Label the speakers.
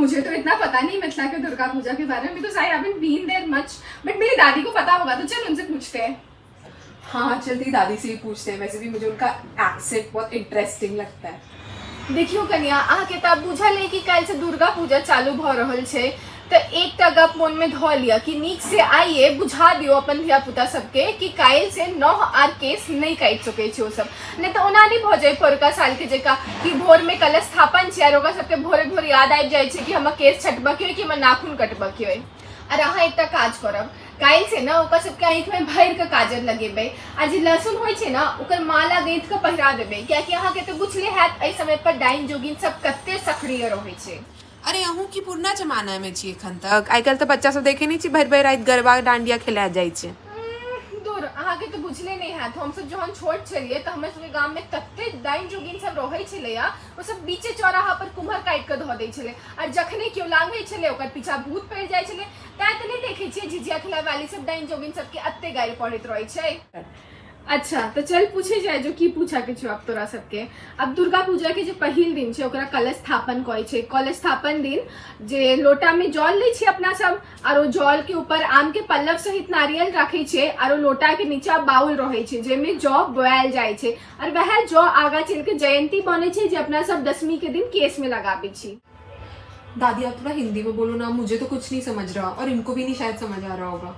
Speaker 1: मुझे तो इतना पता नहीं मिथिला के दुर्गा पूजा के बारे में, because I haven't been there much, but मेरी दादी को पता होगा, तो चल उनसे पूछते हैं।
Speaker 2: हाँ, चलती दादी से ही पूछते हैं। वैसे भी मुझे उनका एक्सेंट बहुत इंटरेस्टिंग लगता है।
Speaker 1: देखियौ कनिया, अहाँके तऽ आब बुझल अइ कि काल्हि से दुर्गा पूजा चालू भऽ रहल छै, तऽ एकटा गप मोनमे धऽ लिअ कि नीक से आइए बुझा दियौ अपन धिया पुता सबके कि काल्हि से नह आर केस नहि काटि सकै छै ओसब, नहि तऽ ओना नहि भऽ जाय पौरका सालके जकाँ कि भोरमे कलश स्थापन छै आर ओकरा सबके भोरे भोर याद आबि जाइ छै कि हमर केस छटबऽके अइ कि हमर नाखून कटबऽके अइ। आर अहाँ एकटा काज करब, काल्हि से ने ओकर सबके आँखिमे भरि कऽ काजर लगेबै आ जे लहसुन होइ छै ने ओकर माला गैंथ कऽ पहिरा देबै, कियाकि अहाँके तऽ बुझले हैत एहि समय पर डाइन जोगिन सब कते सक्रिय रहै छै।
Speaker 2: अरे अहूँ की पुरना जमाना में छी एखन तक? आइ काल्हि तऽ बच्चा सब देखे नहि छी, भरि भरि राति गरबा डांडिया खेला जाइ छै।
Speaker 1: दूर, अहाँके तऽ बुझले नहि हैत, हमसब जहन छोट छलियै तऽ हमर सबके गाममे तते डाइन जोगिन सब रहै छलैया, ओ सब बीचे चौराहा पर कुम्हर काटि कऽ धऽ दै छलै आ जखने केओ लांघै छलै ओकर पीछा भूत पड़ि जाइ छलै। तैं तऽ नहि देखै छियै झिझिया खेलाय वाली सब डाइन जोगिन सबके एते गारि पढ़ैत रहै छै। अच्छा तऽ चल पूछे जाय जो की पूछा के छौ अब तोरा सबके। अब दुर्गा पूजा के जे पहिल दिन छै ओकरा कलश स्थापन कहै छै। कलश स्थापन दिन जे लोटा में जल लै छियै अपना सब आर ओ जल के ऊपर आम के पल्लव सहित नारियल राखै छियै आर ओ लोटा के नीचा बाउल रहै छै जाहिमे जौ बोआयल जाइ छै आर वएह जौ आगा चलि के जयंती बनै छै जे अपना सब दशमी के दिन केश में लगाबै छी।
Speaker 2: दादी, आप थोड़ा हिंदी में बोलो ना, मुझे तो कुछ नहीं समझ रहा और इनको भी नहीं शायद समझ आ रहा होगा।